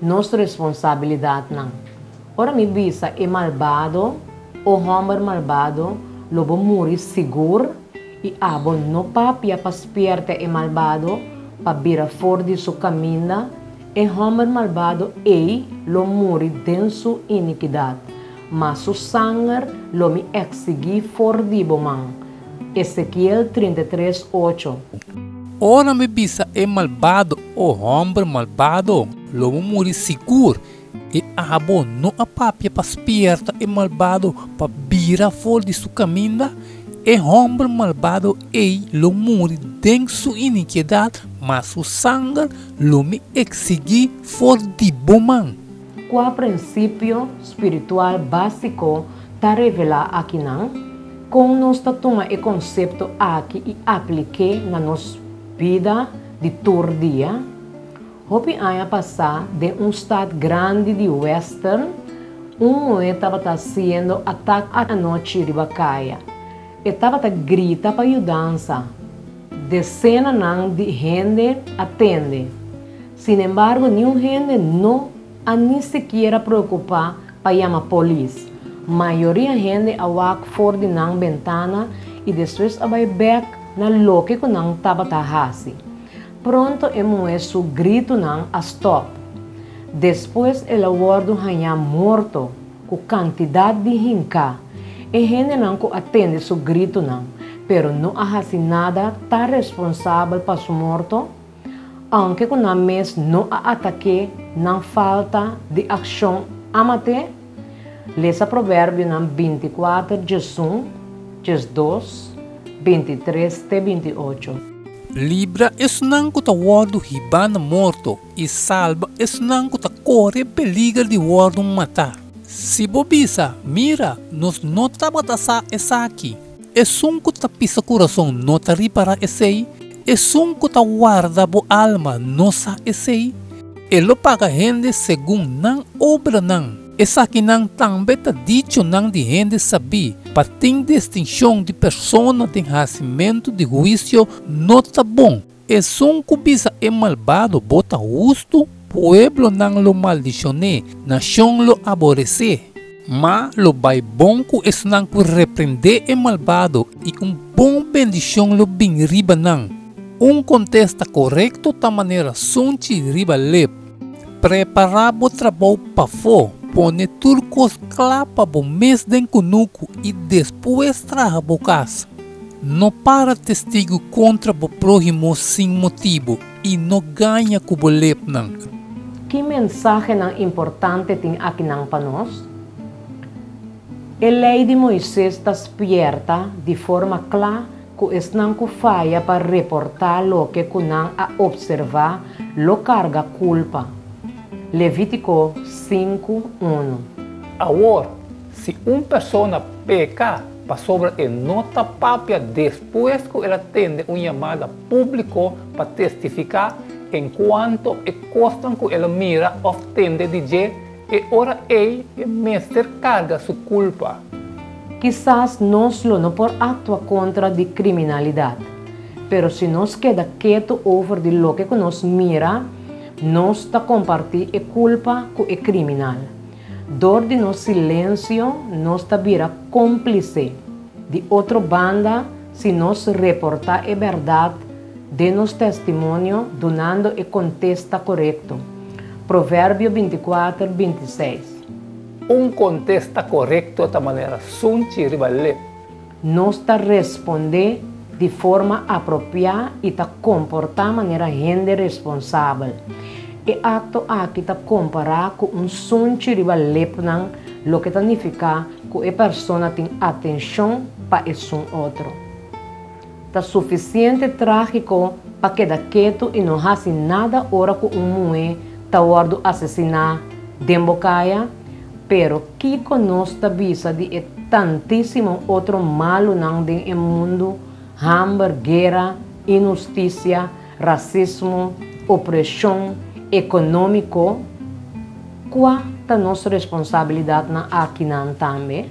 Nos responsabilidatnan. Ora mi bisa e malbado, O hòmber malbado, lo bo muri sigur, i abo no papia pa spièrta e malbado pa bira for di su kaminda, e hòmber malbado ei lo muri den su inikidat, ma su sanger lo mi eksigí for di bo man. Ezekiel 33, 8. Ora mi bisa e malbado, O hòmber malbado, lo bo muri sigur, i abo no a papia pa spierta e malbado pa bira for di su kaminda, e hòmber malbado ei lo muri den su inikidat, ma su sanger lo mi eksigí for di bo man. Kua prinsipio spiritual básiko ta revelá akinan? Kon nos ta tuma e konsepto aki i aplik'é na nos bida di tur dia? Hopi aña pasá, den un stat grandi di Western, un muhé tabata siendo atak anochi riba kaya. E tabata grita pa yudansa. Desenanan di hende a tende. Sinembargo, niun hende no a ni sikiera preokupá pa yama polis. Mayoria hende a wak for di nan bentana i despues a bai bèk na loke ku nan tabata hasi. Pronto e muhé su gritunan a stòp. Despues el a wòrdu hañá morto ku kantidat di hinká. E hendenan ku a tende su gritunan, pero no a hasi nada ta responsabel pa su morto? Aunke ku nan mes no a atak'é, nan falta di akshon a mat'é? Lesa Proverbionan 24, 11, 12, 23 te 28. Libra esnan ku ta wòrdu hibá na morto i salba esnan ku ta kore peliger di wòrdu matá. Si bo bisa, Mira, nos no tabata sa esaki. Esun ku ta pisa kurason no ta ripará esei? Esun ku ta warda bo alma no sa esei? E lo paga hende segun nan obranan. Esakinan tambe ta dichonan di hende sabí, pa tin distinshon di persona den hasimentu di huisio no ta bon. Esun ku bisa e malbado, Bo ta hustu, pueblonan lo maldishon'é, nashon lo abores'é. Ma lo bai bon ku esnan ku reprendé e malbado i un bon bendishon lo bin riba nan. Un kontesta korekto ta manera sunchi riba lep. Prepará bo trabou pafó, pone tur kos kla pa bo mes den kunuku i despues traha bo kas. No para testigu kontra bo próhimo sin motibu i no gaña ku bo lepnan. Ki mensahenan importante tin akinan pa nos? E Lei di Moises ta spièrta di forma kla ku esnan ku faya pa reportá loke ku nan a opservá lo karga kulpa. Levítiko sinku, unu. Awor, si un persona peka pasobra e no ta papia despues ku el a tende un yamada públiko pa testifiká enkuanto e kosnan ku el a mira òf tende di dje, e ora ei e mester karga su kulpa. Kisas nos lo no por aktua kontra di kriminalidat, pero si nos keda ketu over di loke ku nos mira, nos ta kompartí e kulpa ku e kriminal. Dor di nos silensio nos ta bira kómplise. Di otro banda, si nos reportá e bèrdat den nos testimonio dunando e kontesta korekto. Proverbio 24, 26. Un kontesta korekto ta manera sunchi riba lep. Nos ta respondé di forma apropiá i ta komportá manera hende responsabel. E akto aki ta kompará ku un sunchi riba lepnan, loke ta nifiká ku e persona tin atenshon pa esun otro. Ta sufisiente trágiko pa keda ketu i no hasi nada ora ku un muhé ta wòrdu asesiná den bo kaya? Pero kiko nos ta bisa di e tantísimo otro malunan den e mundu, hamber, guera, inhustisia, rasismo, opreshon ekonómiko? Kua ta nos responsabilidatnan akinan tambe?